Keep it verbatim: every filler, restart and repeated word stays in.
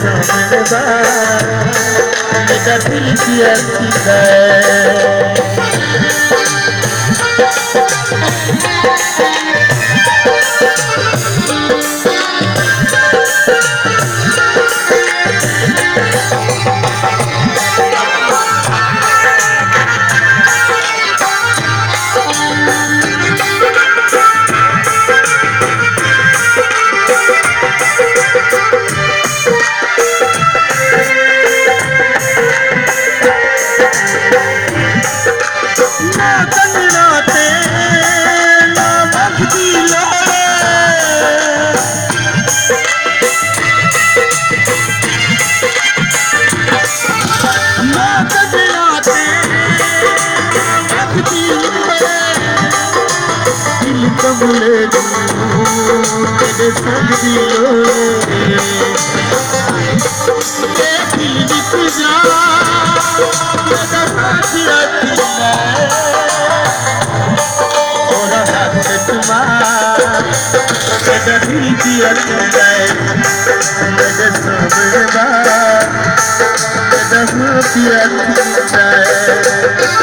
سامݨے دا میݙا دل کیا تھیندا ہے۔ نہ کنگݨا تے نہ وڳدی لوڑ، نہ کنگݨا تے نہ وڳدی لوڑ، دل کملے دی میݙے سنگ دی لوڑ۔ اے دل وچ جان میݙا ہاتھ رکھ لے، اور ہاتھ وچ مار میݙا دل کیا تھیندا ہے، میݙے سامݨے دا میݙا ہاتھ رکھ لے۔